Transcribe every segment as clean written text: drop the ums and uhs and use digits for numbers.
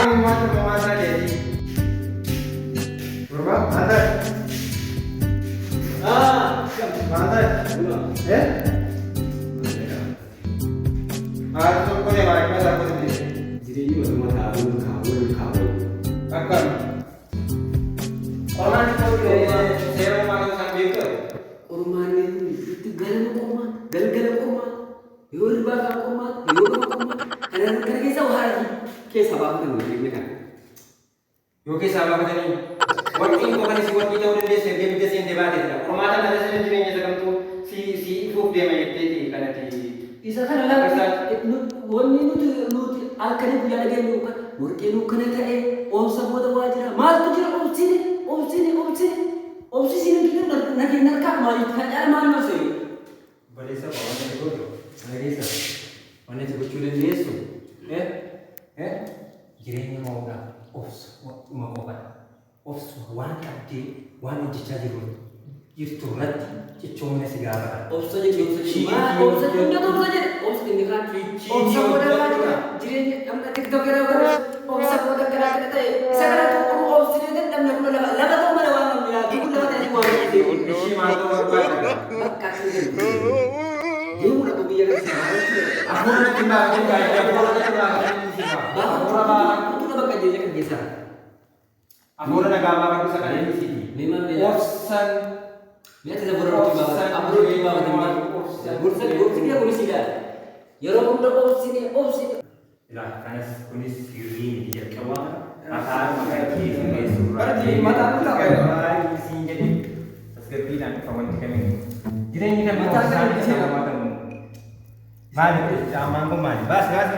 Maal maal taateeti? Gurbaa maal taate? Maal taate? Eh? Maal tokko ne maal maal tokko ne? Jireenyi walumaa taa'uun kaawwan kaawwan. Akkam. Qormaanni seera uumaa ta'uu isaan beektu? Qormaanni itti galama qormaa, galgala qormaa, yoo hirribaa kaan qormaa, yoo dhufa qormaa, kana kana keessa waa keessaa baafatan jireenya kana. Yoo keessaa baafatanii warqiin koo kanis warqii ta'uu dandeessu erga ibidda seentee baateetidha. Qormaata kana keessa jireenya isa kamtu si si ifuuf deema jetteeti kanati. Isa kana lafa wanni nuti halkanii guyyaa dhageenyu kan warqeen kana ta'e obsa booda waa jira. Maaltu jira? Obsine, obsine, obsine. Obsisiin hin nageenya harkaa maaliif kan caala maal maal? Obboleessa koo, wanti ati gootu kana keessa wanti ati gochuu dandeessu jireenya mo'uudhaaf obsa dhuma qofadha. Obsuma waan qabdee waan hojjechaa jiru jirtu irratti cichoomina si gaafata. Obsa jedhe, obsa jedhe. Maal obsa? Hundatu obsa jedhe. Obsa inni kaan. Obsa booda waa jira. Jireenya amma TikTok irraa bara obsa booda garaa kana ta'e. Isa kanatu obsinee dadhabne kun lafa lafa ta'u mala waan namni yaadu kun lafa ta'e waan namni. Ishii maal ta'uu barbaadda? Bakka akka jedhu. Deemuu dhabu biyya kana. Hafuura natti baafachuu gaariidha. Hafuura natti baafachuu. Hafuura baafachuu. Utuu bakka jireenya kan keessaa. Hafuura nagaa baafachuu isa kana dhiisiiti. Mee maal mee? Obsan. Mee ati hafuura nutti baafata. Hafuura nutti baafata. Gorsa gorsi kee kunis ilaala. Yeroo hunda obsine, obsine. Ilaa, kanas kunis sirrii miti. Jalqaba mataa maqaa kee sirreessuu irraa. Barti mataa nu qaba. Baay'ee siin jedhe, tasgabbiidhaan dhufa wanti kamiyyuu. Jireenyi kan Mataa obsaan kana isa mo'atamu. Maali caammaan kun maali? Baasi, baasi.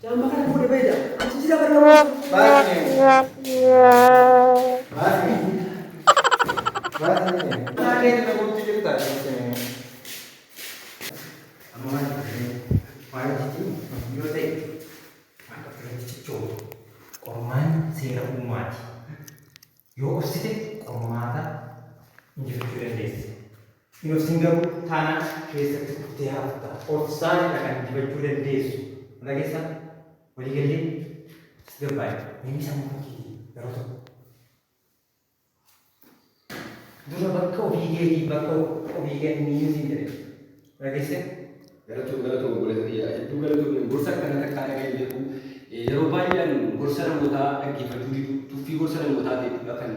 Jaamma kana fuudhee fayyada. Achi jira barnootaa. Baasi. Baasi. Baasi. Mataa keetti naguutti jirta. Amma waan waan hojjetiin yoo ta'e waan tokko irratti cichoomu. Qormaan seera uumaati. Yoo obsite qormaata injifachuu dandeessa. Hin obsin garuu taanaan keessatti kuftee hafta. Obsaanidha kan injifachuu dandeessu. Dhageessaa? Walii gallee tasgabbaa'e. Namni sammuu keetii yeroo tokko. Dura bakka ofii keetii bakka ofii kennii siin jedhe. Dhageessee? Galatoom, galatoom, obboleessa kiyya, hedduu galatoom. Gorsa akkana takkaa dhaga'ee beeku. Yeroo baay'een gorsa namootaa dhaggeeffachuu didu, tuffii gorsa namootaa ta'e kan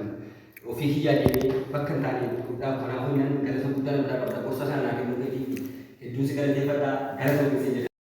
ofii kiyyaa deemee bakka hin taane dhaabu. Kanaafuu nan galata guddaa na biraa qabda. Gorsa kana naa kennuu keetiif hedduun si galateeffadha. Galatoom isin jedha.